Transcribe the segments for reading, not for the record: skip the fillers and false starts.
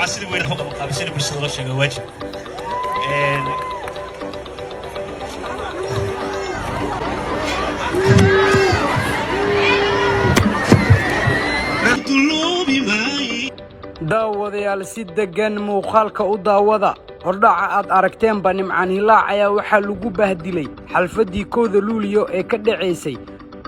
Dabcan, sida weyn u qabanqaabisay bulshada loo sheego waajib. Daawadayaal, si deggan muuqaalka u daawada. Hordhaca aad aragteenba, Nimcaan Hilaac ayaa waxaa lagu bahdilay xafladdii 1-da Luuliyo ee ka dhacaysay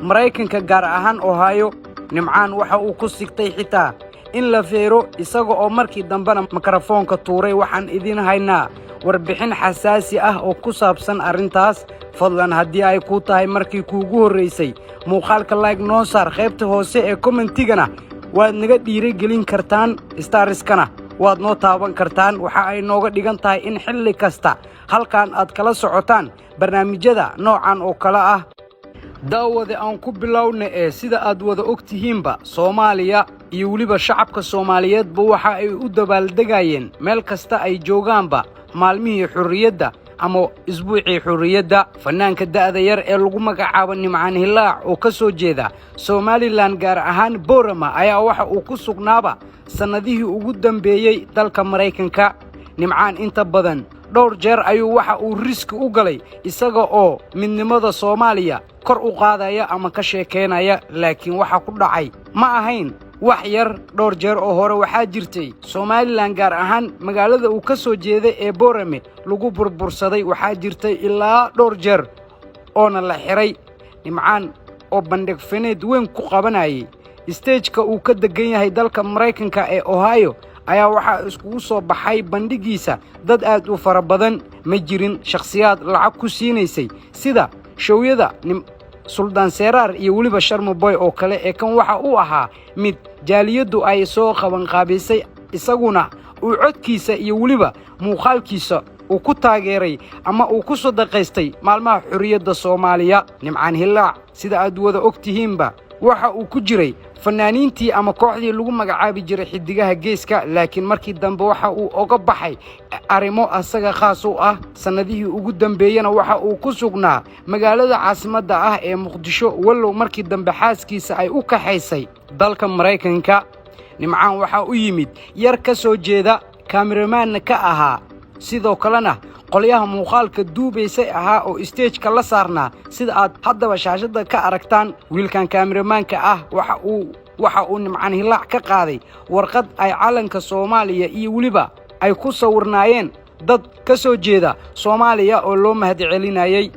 Maraykanka, gaar ahaan Ohio. Nimcaan waxa uu ku sigtay xitaa in la feero, isaga oo markii dambena mikrofoonka tuuray. Waxaan idiin haynaa warbixin xasaasi ah oo ku saabsan arrintaas. Fadlan, haddii ay kuu tahay markii kuugu horraysay muuqaalka, like noo saar. Qaybta hoose ee commentigana waad naga dhiirigelin kartaan, starskana waad noo taaban kartaan. Waxa ay nooga dhigan tahay in xilli kasta halkan aad kala socotaan barnaamijyada noocan oo kale ah. Daawade, aan ku bilowna ee sida aad wada og tihiinba, Soomaaliya iyo weliba shacabka Soomaaliyeedba waxa ay u dabaaldegayeen meel kasta ay joogaanba maalmihii xorriyadda ama isbuucii xorriyadda. Fannaanka da'da yar ee lagu magacaabo Nimcaan Hilaac oo ka soo jeeda Somaliland, gaar ahaan Boorama, ayaa waxa uu ku sugnaaba sannadihii ugu dambeeyey dalka Maraykanka. Nimcaan inta badan dhowr jeer ayuu waxa uu risk u galay isaga oo midnimada Soomaaliya kor u qaadaya ama ka sheekaynaya, laakiin waxa ku dhacay ma ahayn wax yar. Dhowr jeer oo hore waxaa jirtay Somaliland, gaar ahaan magaalada uu ka soo jeeday ee Boorame, lagu burbursaday. Waxaa jirtay ilaa dhowr jeer oona la xiray Nimcaan oo bandhig faneed weyn ku qabanayay stateka uu ka degan yahay dalka Maraykanka ee Ohio, ayaa waxaa iskugu soo baxay bandhiggiisa dad aad u fara badan. Ma jirin shakhsiyaad lacag ku siinaysay sida showyada Suldaan Seeraar iyo weliba Sharmaboy oo kale, ee kan waxa uu ahaa mid jaaliyaddu ay soo qabanqaabisay, isaguna uu codkiisa iyo weliba muuqaalkiisa uu ku taageeray ama uu ku sadaqaystay maalmaha xorriyadda Soomaaliya. Nimcaan Hilaac, sida aad wada og tihiinba, waxa uu ku jiray fannaaniintii ama kooxdii lagu magacaabi jiray Xidigaha Geeska, laakiin markii dambe waxa uu oga baxay arrimo asaga khaas u ah. Sannadihii ugu dambeeyena waxa uu ku sugnaa magaalada caasimadda ah ee Muqdisho, wallow markii dambe xaaskiisa ay u kaxaysay dalka Maraykanka. Nimcaan waxaa u yimid yar ka soo jeeda, cameramanna ka ahaa, sidoo kalena qolyaha muuqaalka duubaysay ahaa oo stageka la saarnaa, sida aad haddaba shaashadda ka aragtaan. Wiilkan cameramanka ah waxa uu Nimcaan Hilaac ka qaaday warqad ay calanka Soomaaliya iyo weliba ay ku sawirnaayeen dad ka soo jeeda Soomaaliya oo loo mahadcelinayey.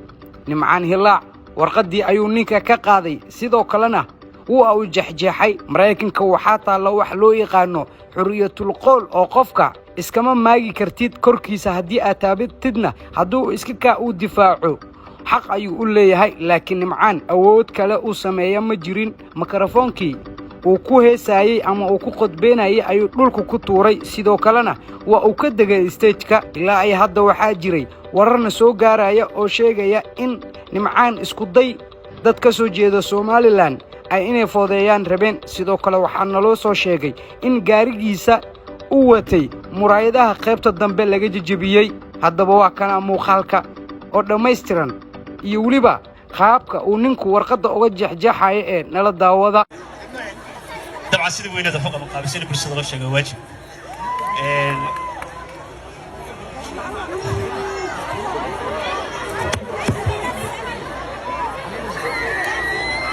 Nimcaan Hilaac warqaddii ayuu ninka ka qaaday, sidoo kalena wuu u jexjeexay. Maraykanka waxaa taalla wax loo yaqaano xorriyatul qool, oo qofka iskama maagi kartid korkiisa. Haddii aad taabatidna, hadduu iska kaa uu difaaco, xaq ayuu u leeyahay. Laakiin Nimcaan awood kale uu sameeya ma jirin. Mikrofoonkii uu ku heesaayey ama uu ku qodbeynayay ayuu dhulka ku tuuray, sidoo kalena waa uu ka degay stageka. Ilaa ay hadda waxaa jiray wararna soo gaaraya oo sheegaya in Nimcaan iskuday dad ka soo jeeda Somaliland ay inay foodeeyaan rabeen. Sidoo kale waxaa naloo soo sheegay in gaarigiisa u watay muraayadaha qaybta dambe laga jejebiyey. Haddaba waa kana muuqaalka oo dhammaystiran iyo weliba qaabka uu ninku warqadda uga jeexjeexayo ee nala daawada. Dabcan, sida weyneed wax u qabanqaabisay bulshada loo sheego waajib.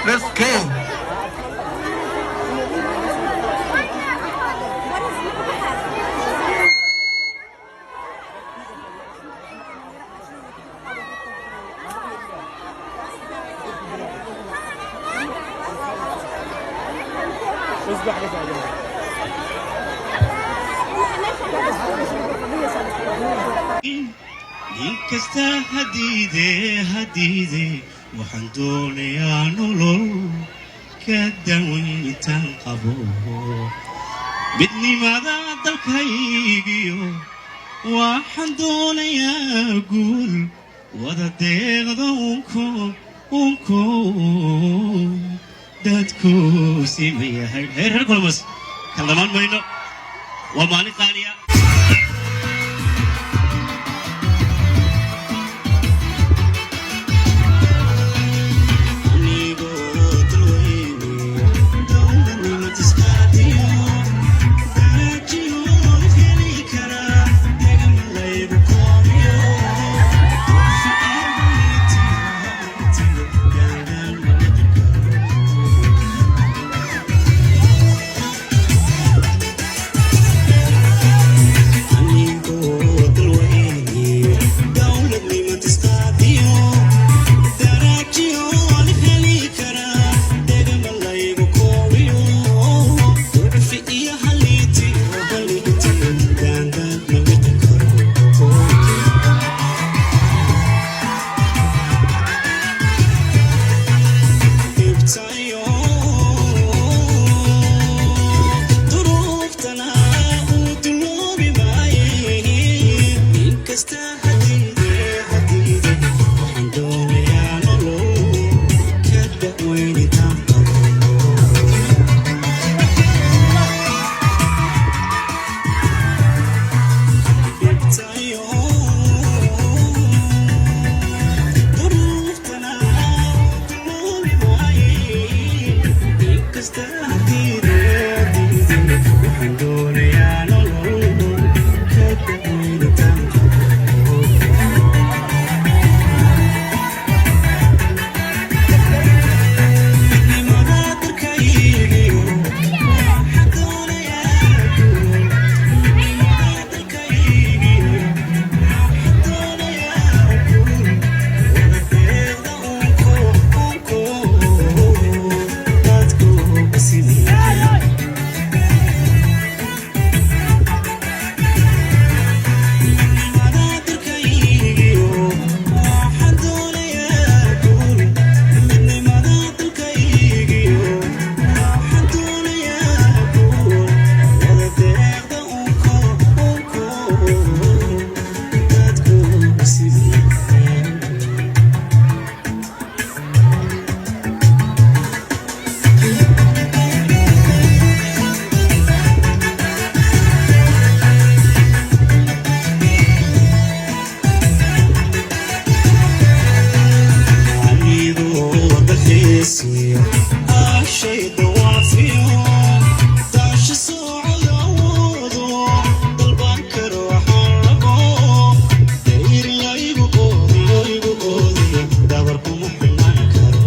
Let's go. Nin kasta hadiide hadiide, waxaan doonayaa nolol ka dawayntaan qabo, midnimada dalkaygiyo waxaan doonayaa guul wada deeqda unko unko dadku sima yahay. Reer Columbus, kala dhamaan mayno, waa maalin qaaliya. Anigoo dalweyne dowladnimad isqaadiyo darajiyo heli. Waxaan doonayaa nolol ka da'weyntaan qabo. Midnimada dalkaygiyo, waxaan doonayaa guul. Midnimada dalkaygiyo, waxaan doonayaa guul. Wada deeqda unko, unko, dadku siman. Midnimada dalkaygiyo, waxaan doonayaa guul. Midnimada dalkaygiyo, waxaan doonayaa guul. Wada deeqda unko, unko, dadku siman. Anigoo dalxiisiyo ashay dawaafiyo daasha socodawoodo dalban karo waxaan rabo dayr laygu oodiyo, igu oodiyo, dabar kuma xidhnaan karo.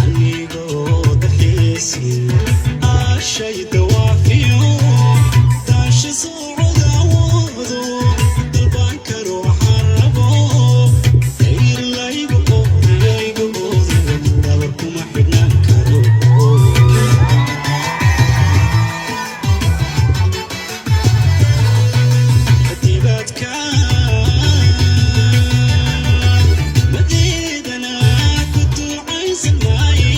Anigoo dalxiisiyo ashay dawaafiyo daasha socodawoodo dalban karo waxaan rabo dayr laygu oodiyo, igu oodiyo, dabar kuma xidhnaan karo. Dibaadka madeedana ku ducaysan maaye,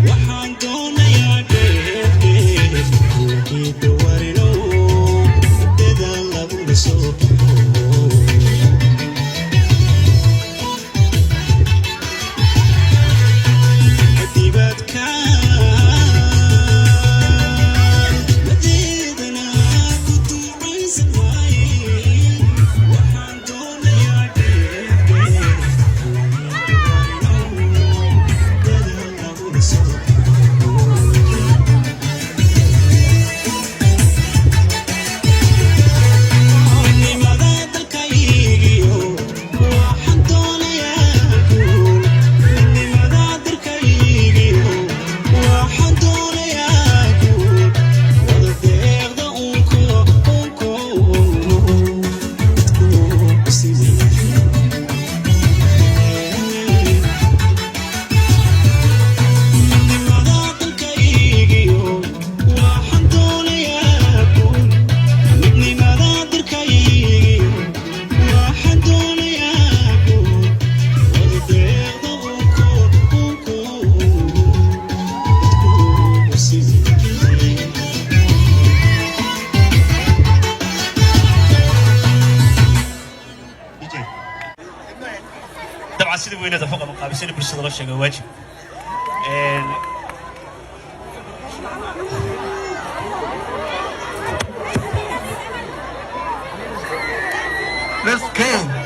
waxaan doonayaa dheefdheef allahiida warino dadaal lagula soo baxo. Dibaadka madeedana ku ducaysan maaye, waxaan doonayaa dheefdheef allahiida warino dadaal lagula soo baxo. Midnimada dalkaygiyo, waxaan doonayaa guul. Midnimada dalkaygiyo, waxaan doonayaa guul. Wada deeqda unko, unko, dadku siman. Midnimada dalkaygiyo, waxaan doonayaa guul. Midnimada dalkaygiyo, waxaan doonayaa guul. Wada deeqda unko, unko, dadku siman. Dabcan sida weyneed waxu qaban qaabisana bulshada loo sheega waajib. Let's go.